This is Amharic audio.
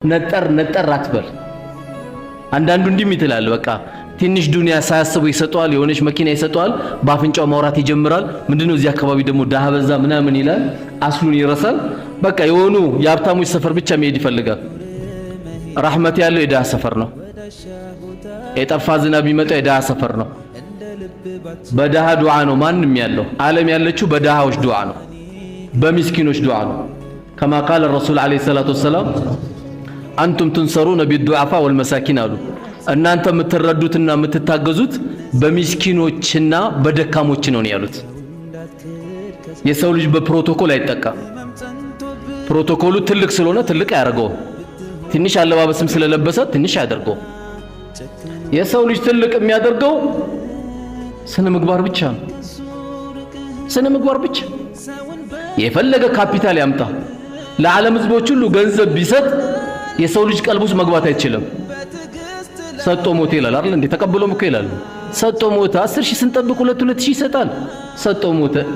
ነጠር ነጠር አትበል። አንዳንዱ እንዲህም ይትላል። በቃ ትንሽ ዱንያ ሳያስበው ይሰጠዋል፣ የሆነች መኪና ይሰጠዋል፣ በአፍንጫው ማውራት ይጀምራል። ምንድነው እዚህ አካባቢ ደግሞ ድሃ በዛ ምናምን ይላል። አስሉን ይረሳል። በቃ የሆኑ የሀብታሞች ሰፈር ብቻ መሄድ ይፈልጋል። ረሕመት ያለው የድሃ ሰፈር ነው። የጠፋ ዝናብ የሚመጣው የድሃ ሰፈር ነው። በድሃ ዱዓ ነው ማንም ያለው። ዓለም ያለችው በድሃዎች ዱዓ ነው፣ በሚስኪኖች ዱዓ ነው። كما قال الرسول عليه الصلاة والسلام أنتم تنصرون بالضعفاء والمساكين አሉ። እናንተ የምትረዱትና የምትታገዙት በሚስኪኖችና በደካሞች ነው ያሉት። የሰው ልጅ በፕሮቶኮል አይጠቃም። ፕሮቶኮሉ ትልቅ ስለሆነ ትልቅ አያደርገውም። ትንሽ አለባበስም ስለለበሰ ትንሽ አያደርገውም። የሰው ልጅ ትልቅ የሚያደርገው ስነ ምግባር ብቻ ነው። ስነ ምግባር ብቻ። የፈለገ ካፒታል ያምጣ፣ ለዓለም ህዝቦች ሁሉ ገንዘብ ቢሰጥ የሰው ልጅ ቀልብ ውስጥ መግባት አይችልም። ሰጥቶ ሞተ ይላል አይደል እንዴ? ተቀብሎም እኮ ይላል። ሰጥቶ ሞተ። 10,000 ስንጠብቅ 2 2 ሺህ ይሰጣል። ሰጥቶ ሞተ።